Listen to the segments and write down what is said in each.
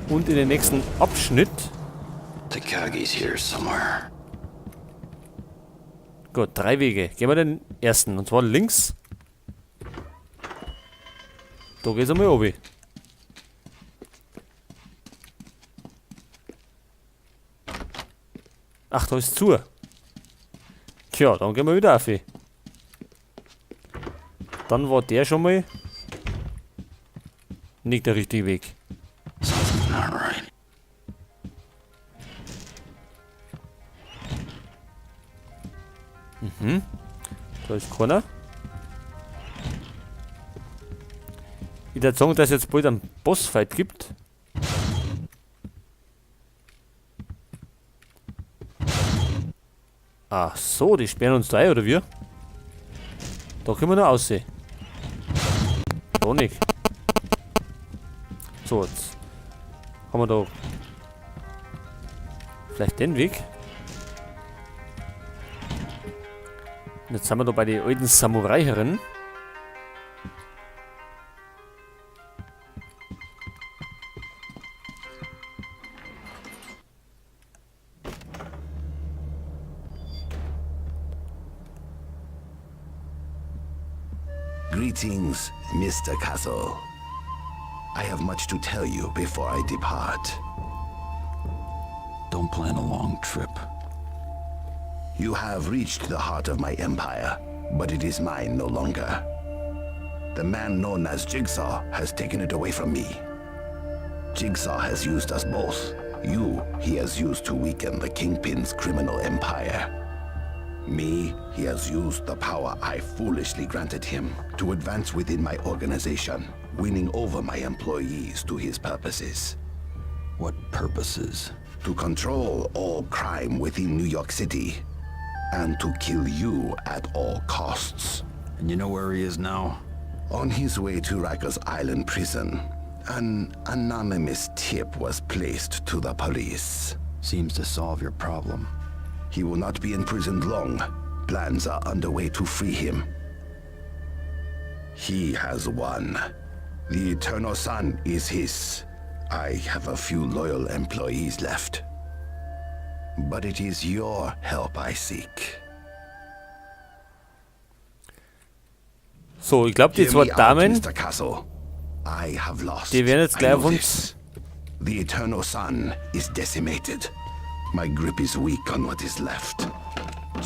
Und in den nächsten Abschnitt. Takagi's here somewhere. Gut, 3 Wege. Gehen wir den ersten. Und zwar links. Da geht's einmal runter. Ach, da ist zu. Tja, dann gehen wir wieder auf. Dann war der schon mal nicht der richtige Weg. Something's not right. Da ist keiner. Ich würd sagen, dass es jetzt bald einen Bossfight gibt. Ach so, die sperren uns da ein, oder wie? Da können wir noch aussehen. Da nicht. So, jetzt haben wir da vielleicht den Weg. Und jetzt sind wir da bei den alten Samurai-Herren. Greetings, Mr. Castle. I have much to tell you before I depart. Don't plan a long trip. You have reached the heart of my empire, but it is mine no longer. The man known as Jigsaw has taken it away from me. Jigsaw has used us both. You, he has used to weaken the Kingpin's criminal empire. Me, he has used the power I foolishly granted him to advance within my organization, winning over my employees to his purposes. What purposes? To control all crime within New York City, and to kill you at all costs. And you know where he is now? On his way to Rikers Island prison, an anonymous tip was placed to the police. Seems to solve your problem. He will not be imprisoned long. Plans are underway to free him. He has won. The Eternal Sun is his. I have a few loyal employees left. But it is your help I seek. So, ich glaub, die Hear zwei me out, Damen, Mister Castle. I have lost. die werden jetzt I gleich know auf uns this. The Eternal Sun is decimated. My grip is weak on what is left.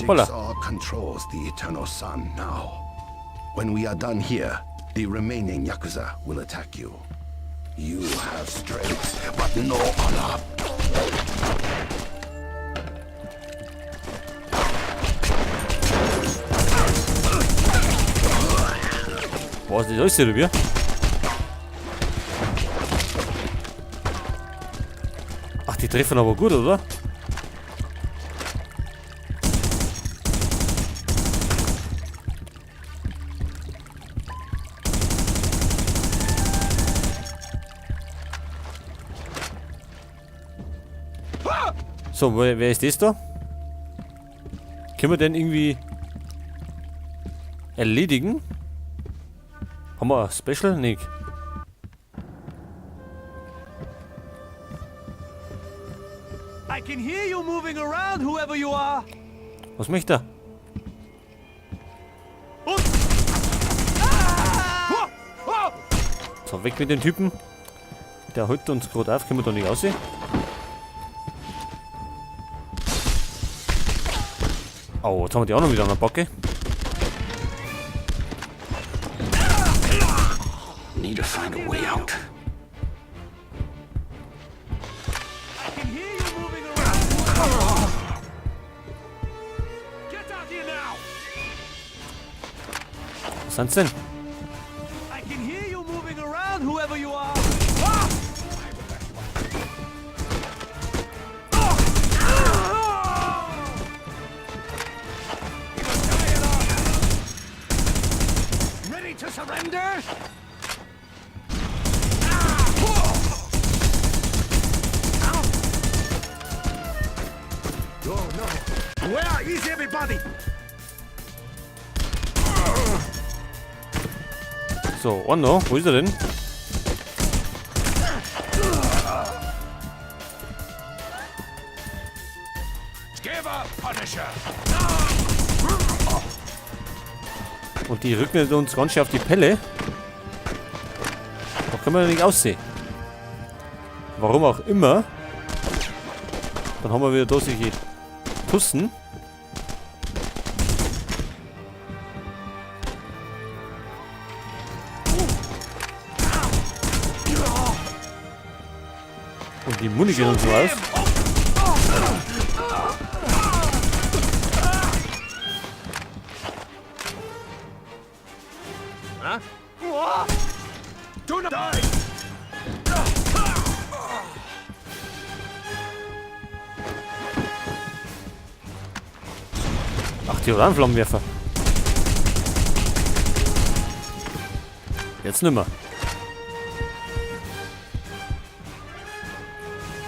Hola. Jigsaw controls the Eternal Sun now. When we are done here, the remaining Yakuza will attack you. You have strength, but no honor. Was ist das alles, oder wie? Ach, die treffen aber gut, oder? So, wer ist das da? Können wir den irgendwie erledigen? Haben wir ein Special? Nick. I can hear you moving around, whoever you are. Was möchte er? So, weg mit dem Typen. Der hält uns gerade auf. Können wir da nicht aussehen? Oh, jetzt haben wir die auch noch wieder an der Backe. Need to find a way out. I can hear you moving around. Get out here now. Was sind's denn? I can hear you moving around, whoever you are. Ready to surrender? Oh no! Where is everybody? So, oh no, wo ist er denn? Forever, Punisher! Und die rücken uns ganz schön auf die Pelle. Da können wir nicht aussehen. Warum auch immer. Dann haben wir wieder da solche Tussen. Und die Muni geht uns so aus. Do not die! Ach, die hat auch einen Flammenwerfer. Jetzt nimmer.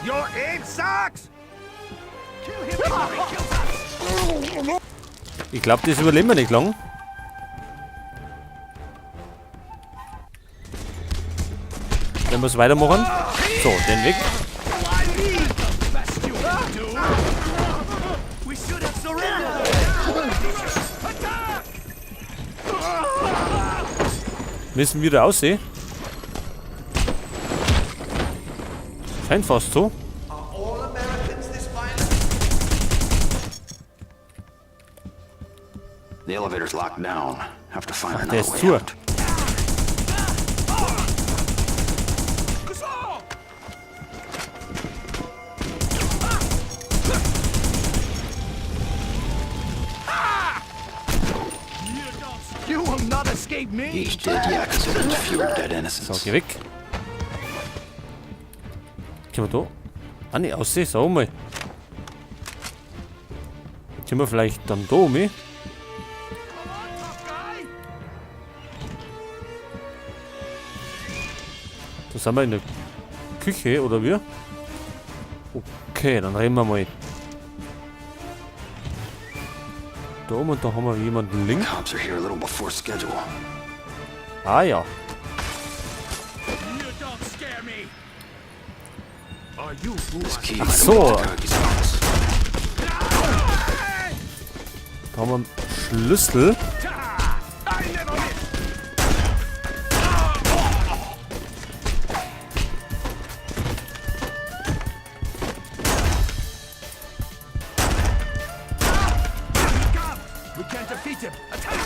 Your aim sucks! Kill him before he kills us! Ich glaube, das überleben wir nicht lang. Wenn wir es weitermachen. So, den weg. Why me? Best you can do! We should have surrendered! Attack! Müssen wir da aussehen? Scheint fast so. All Americans this violent? The elevator's locked down. Have to find Der another ist way zu. out. You will not escape me! Each dead Yakuza means fewer dead innocents. So, geh weg. Können wir da? Ah, ne, aussehen, sag mal. Können wir vielleicht dann da um? Come on, tough guy! Da sind wir in der Küche, oder wie? Okay, dann reden wir mal. Da oben und da haben wir jemanden links. Cops are here a little before schedule. Ah ja. You don't scare me! Are you who This I key might so. open Takagi's office. Da haben wir einen Schlüssel. I never miss! We can't defeat him! Attack!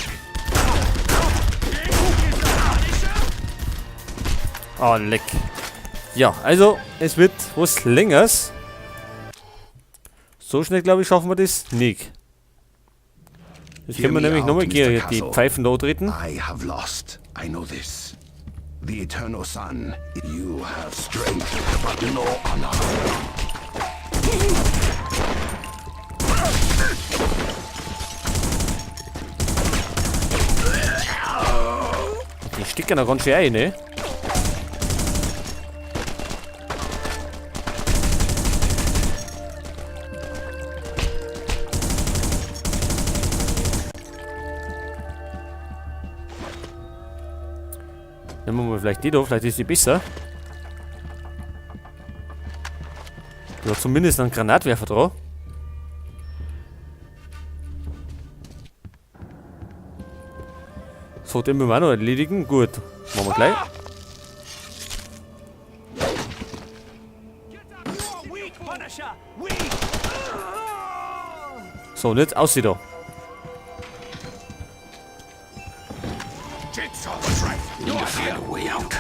Ah, leck. Ja, also, es wird was Längeres. So schnell, glaube ich, schaffen wir das nicht. Das Hear können wir me nämlich out, nochmal Mr. gegen die Castle. Pfeifen da treten. I have lost. I know this. The Eternal Sun. You have strength, but no honor. Die sticken da ganz schön ein, ne? Nehmen wir mal vielleicht die da, vielleicht ist die besser. Die hat zumindest einen Granatwerfer dran. So, den müssen wir auch noch erledigen. Gut, machen wir gleich. Get up! You are weak, Punisher! Weak! So, und jetzt aussieht da. Jigsaw was right! Need to find a way out.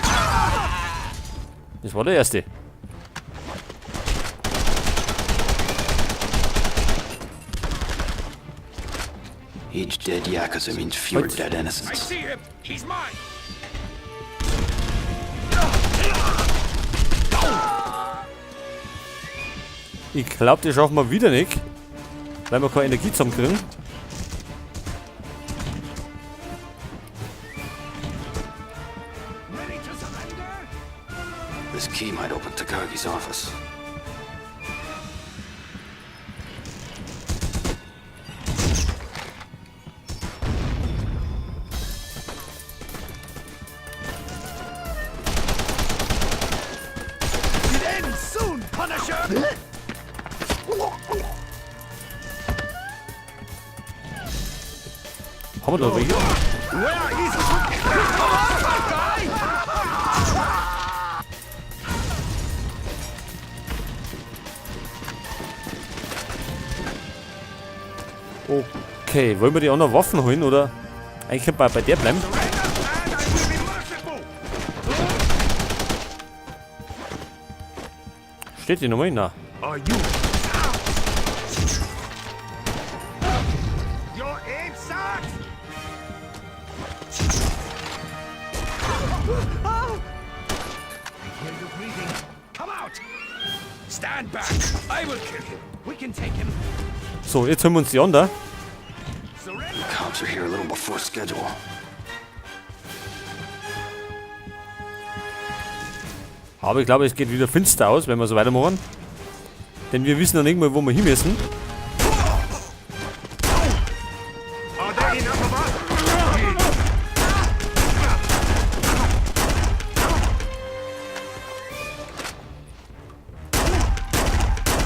Das war der erste. Each dead Yakuza means fewer What? dead I innocents. see him! He's mine! Ich glaube, das schaffen wir wieder nicht. Weil wir keine Energie zusammenkriegen. Ready to surrender? This key might open Takagi's office. It ends soon, Punisher! Haben wir da welche? Where is Come on, guy! Okay, wollen wir die anderen Waffen holen, oder? Eigentlich könnte man bei der bleiben. Surrender and I will be merciful! Steht die nochmal? Na. Are you? Your aim sucks! I hear you breathing. Come out! Stand back! I will kill him. We can take him. So, jetzt holen wir uns die anderen. Surrender! Cops are here a little before schedule. Aber ich glaube, es geht wieder finster aus, wenn wir so weitermachen. Denn wir wissen noch nicht mal, wo wir hin müssen. Are there enough of us?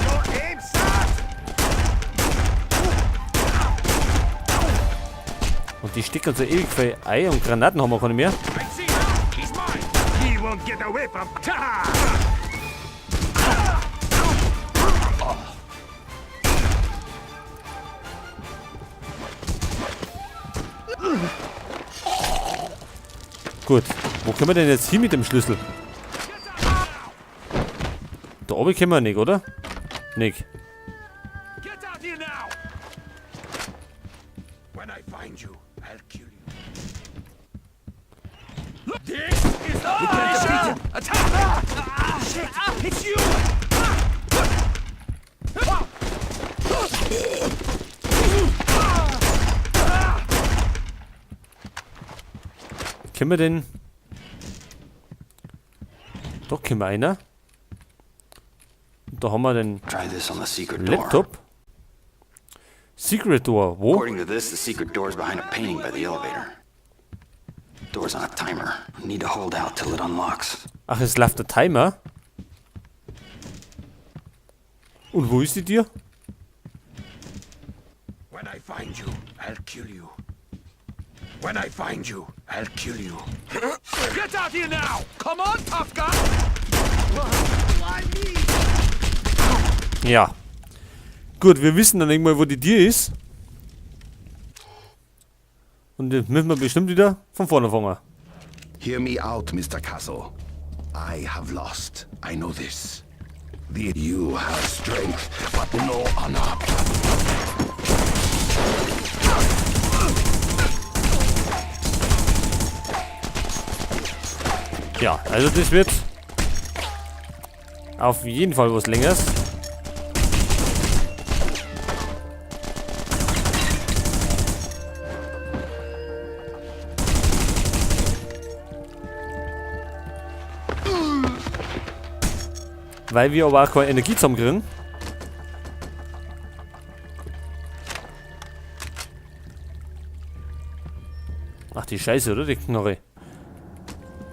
Your aim sucks! Und die stecken uns ja ewig viel Ei und Granaten haben wir keine mehr. I see him! He's mine! He won't get away from... Ta! Gut, wo können wir denn jetzt hin mit dem Schlüssel? Da oben können wir nicht, oder? Nicht. Get out here now! When I find you, I'll kill you. Look, this is the we can't defeat him. Attack! Shit! It's you! Können wir denn... Doch, können wir einer. Und da haben wir den Try this on the secret door. Laptop. Secret Door. Wo? According to this, the secret door is behind a painting by the elevator. Door's on a timer. Need to hold out till it unlocks. Ach, es läuft der Timer. Und wo ist die Tür? When I find you, I'll kill you. When I find you, I'll kill you. Get out here now! Come on, tough guy! Why me? Ja. Gut, wir wissen dann irgendwann, wo die Tür ist. Und jetzt müssen wir bestimmt wieder von vorne fangen. Hear me out, Mr. Castle. I have lost. I know this. The you have strength, but no honor. Ja, also das wird auf jeden Fall was Längeres. Weil wir aber auch keine Energie zusammenkriegen. Ach die Scheiße, oder? Die Knarre.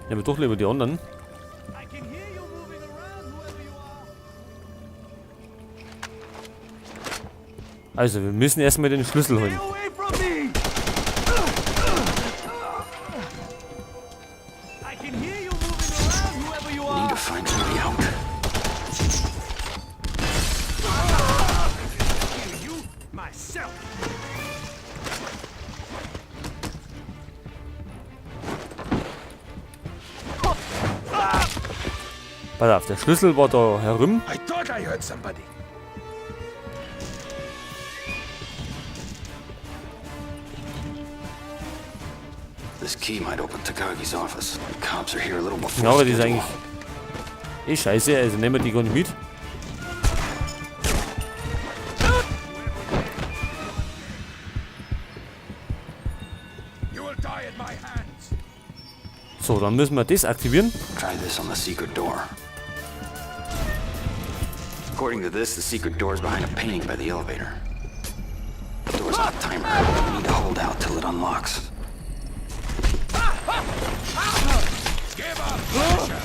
Nehmen wir doch lieber die anderen. I can hear you moving around, whoever you are. Also, wir müssen erstmal den Schlüssel holen. Stay away from me! I can hear you moving around, whoever you Need are. to find a way out. Kill you myself. Pass auf, der Schlüssel war da herum. I thought I heard somebody. This key might open Takagi's office. The cops are here a little before Ja, aber die ist schedule. eigentlich eh scheiße, also nehmen wir die gar nicht mit. You will die at my hands. So, dann müssen wir das aktivieren. Try this on the secret door. According to this, the secret door is behind a painting by the elevator. Door's on a timer. Need to hold out till it unlocks. Give up, Fletcher.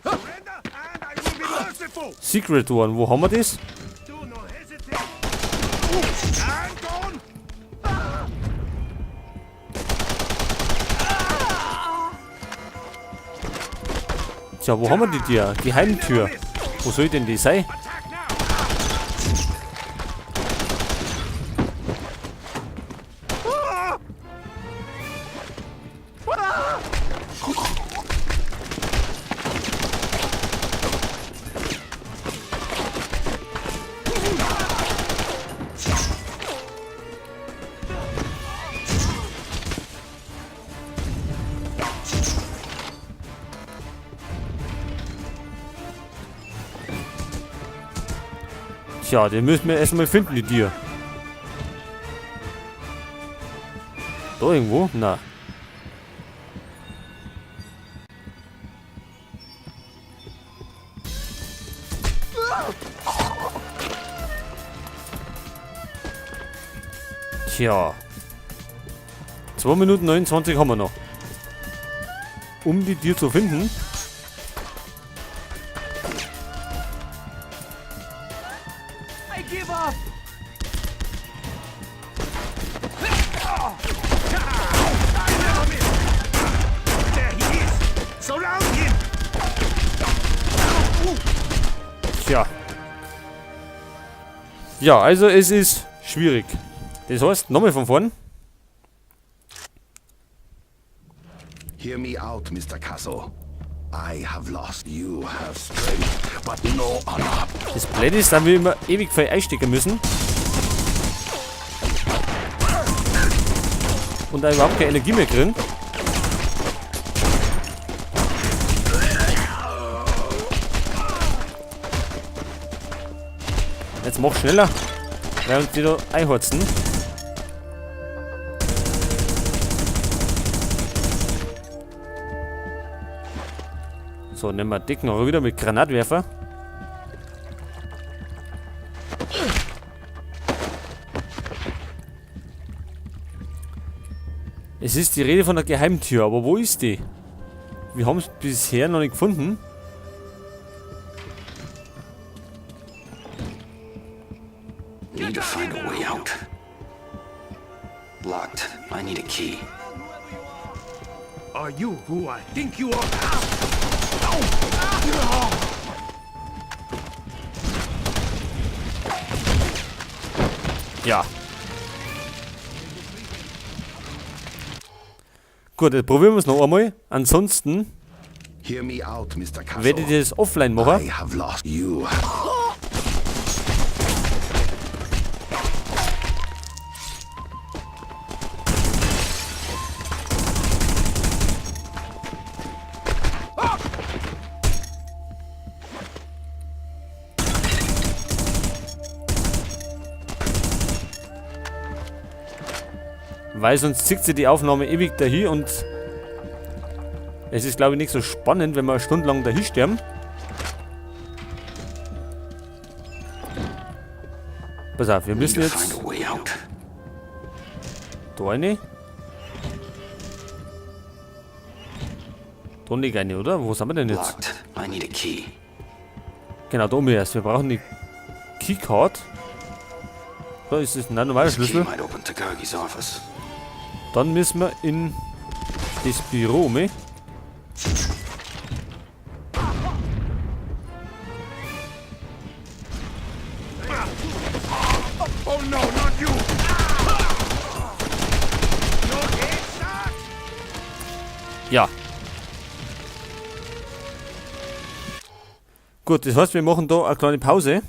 Surrender Secret Door. Und wo haben wir das? Do not hesitate. And gone. Tja, wo haben wir die Tür? Geheimtür. Wo soll denn die sein? Attack now. Tja, den müssen wir erstmal finden, die Tür. Da irgendwo? Na. Tja. 2 Minuten 29 haben wir noch. Um die Tür zu finden. I give up. I never miss. There he is. Surround him. Tja. Ja, also es ist schwierig. Das heißt, nochmal von vorn. Hear me out, Mr. Castle. I have lost. You have strength, but no honor. Das Blöde ist, dass wir immer ewig viel einstecken müssen. Und da überhaupt keine Energie mehr kriegen. Jetzt mach schneller, weil uns die da einhorzen. So, nehmen wir dicken auch wieder mit Granatwerfer. Es ist die Rede von der Geheimtür, aber wo ist die? Wir haben es bisher noch nicht gefunden. Need to find a way out. Locked. I need a key. Are you who I think you are? Ja. Gut, jetzt probieren wir es noch einmal. Ansonsten Hear me out, Mr. Castle. werde ich das offline machen. I have lost. You. Weil sonst zieht sich die Aufnahme ewig dahin und es ist, glaube ich, nicht so spannend, wenn wir stundenlang dahin sterben. Pass auf, wir müssen Need to jetzt find a way out. da rein. Da nicht eine, oder? Wo sind wir denn jetzt? Locked. I need a key. Genau, da oben erst. Wir brauchen die Keycard. Da ist es ein normaler This key Schlüssel. might open Takagi's office. Dann müssen wir in das Büro, ne? Oh no, not you! Your head sucks! Ja. Gut, das heißt, wir machen da eine kleine Pause.